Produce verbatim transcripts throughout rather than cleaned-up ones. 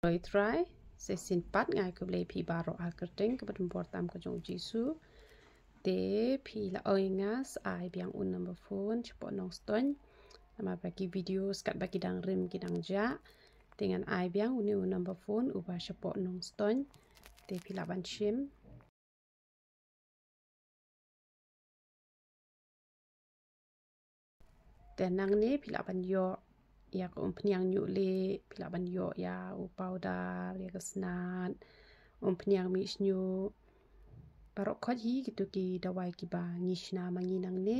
Oi Trai, sa shisien pat nga ai khublei phi baroh ha ka kyrteng kaba donbor tam ka jong u Jisu. Te phi la ong ïa nga sa ai biang u number phone shapoh Nongstoiñ. Namar ba ki video skat ba ki dang rim ki dang jah. Te ngan ai biang une u number phone uba shapoh Nongstoiñ. Te phi lah ban shim. Te nangne phi lah ban ïoh ïa ka umphniang ñiuh lieh, phi lah ban ïoh ïa u powder, ïa ka snat, umphniang mih shñiuh. Baroh khoit hi kito ki dawai kiba ngi shna ma ngi nangne.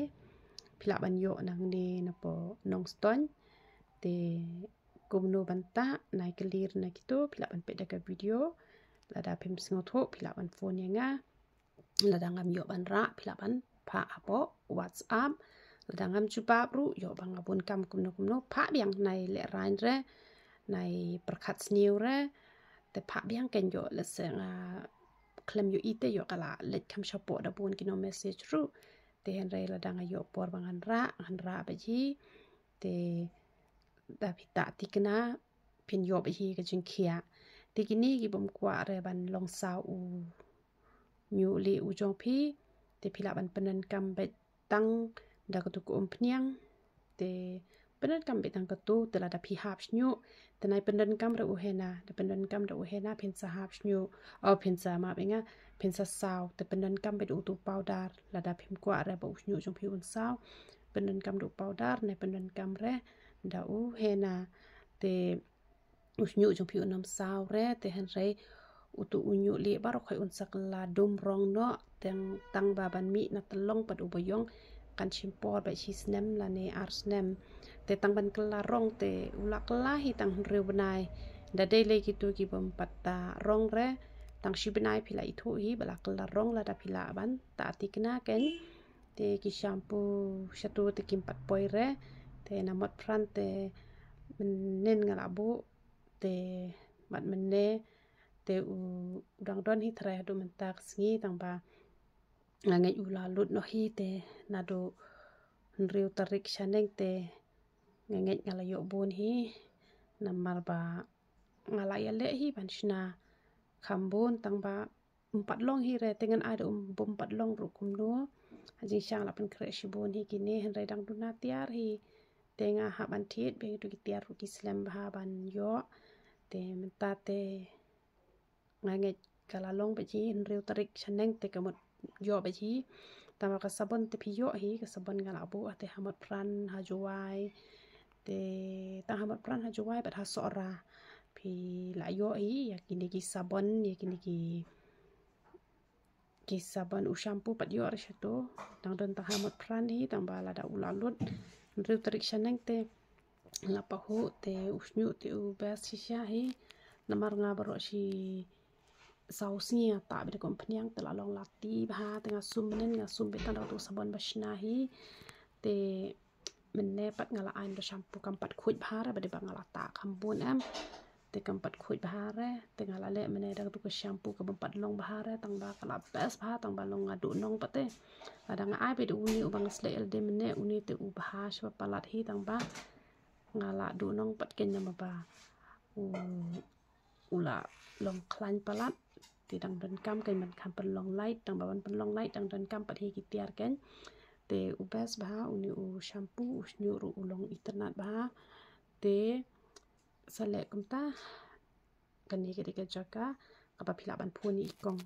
Phi lah ban ïoh nangne napoh Nongstoiñ. Te kumno ban tah, nai clear na kito, phi lah ban peit da ka video. Lada phim sngewthuh, phi lah ban phone ïa nga. Lada ngam ïoh ban rah, phi lah ban phah hapoh WhatsApp. Lada ngam jubab ruh, ïoh ba nga bun kam kumno kumno, phah biang, nai lehraiñ re, nai pyrkhat sniew re. Te phah biang, kan ïoh, lehse nga khlem ïohi te ïoh ka la leit kham shapoh da bun ki nong message ruh. Te hynrei lada nga ïoh por ba ngan rah, ngan rah bad hi. Te da phi tah thikna, phin ïoh bad hi ka jingkhiah. Te kine ki bym kwah re ban long saw u ñiuh lieh u jong phi, te phi lah ban pyndonkam beit tang da katu ka umphniang. Te pyndonkam beit tang katu, te lada phi hap shñiuh, te nai pyndonkam re u henna, da pyndonkam da u henna phin sa hap shñiuh. O, phin sa, map ïa nga, phin sa saw, te pyndonkam beit da utu u powder, lada phim kwah re ba u shñiuh jong phi un saw. Pyndonkam da u powder, nai pyndonkam re da u henna. Te u shñiuh jong phi un ym saw re, te hynrei utu u ñiuh lieh baroh khoit un sa kylla dum rong noh, tang, tang ba ban mih na tyllong pat uba ïong kan shim por bad shi snem lane ar snem. Te tang ban kylla rong te u la kylla hi tang hynriew bnai. Da dei lei kito ki bym pat tah rong re, tang shi bnai phi la ithuh hi ba la kylla rong lada phi lah ban tah thikna, kan. Te ki shampoo shatu te kim pat poi re. Te na Motphran te mynnin nga la buh. Te bad mynne te u, u dang don hi tharai haduh mynta ka sngi, tang ba nga ngeit u la lut noh hi. Te naduh hynriew tarik shaneng te nga ngeit nga la ïoh bun hi. Namar ba nga la ïaleh hi ban shna kham bun, tang ba ym pat long hi re, te ngan ai da um bym pat long ruh kumno. Ha jingshisha nga la pynkhreh shibun hi kine, hynrei dang duna tiar hi. Te nga hap ban thied biang ïa kito ki tiar ruh ki slem bha ban ïoh. Te mynta te nga ngeit ka la long bad hi, hynriew tarik shaneng te ka mut ïoh bad hi. Tang ba ka sabon te phi ïoh hi, ka sabon nga la buh ha te ha Motphran, ha Jowai. Te tang ha Motphran, ha Jowai bad ha Sohra. Phi la ïoh hi ïa kine ki sabon, ïa kine ki, ki sabon, u shampoo pat ïoh re shatu. Dang don tang ha Motphran hi, tang ba lada u la lut hynriew tarik shaneng te la pahuh, te u shñiuh te u best shisha hi. Namar nga baroh shi saw sngi nga tah beit da ka umphniang te la long lati bha, te nga sum mynnin, nga sum beit tang da utu u sabon ba shna hi. Te mynne pat nga la ai da shampoo kam pat khuid bha re, ba dei ba nga la tah kham bun em. Te kam pat khuid bha re, te nga la leh mynne da katu ka shampoo ka bym pat long bha re, tang ba ka la best bha, tang ba long nga duh nong pat te. Lada nga ai beit da une uba nga sleh ïalade mynne, une te u bha shaba palat hi, tang ba nga la duh nong pat, kan, namar ba u, u la long khlaiñ palat. Te dang donkam kan ban kham pynlong lait, tang ba ban pynlong lait dang donkam pat hi ki tiar, kan. Te u best bha une u shampoo, u shñiuh ruh u long itynnad bha. Te sa leh kumta, kane ka dei ka jaka kaba phi lah ban phone ïa i kong.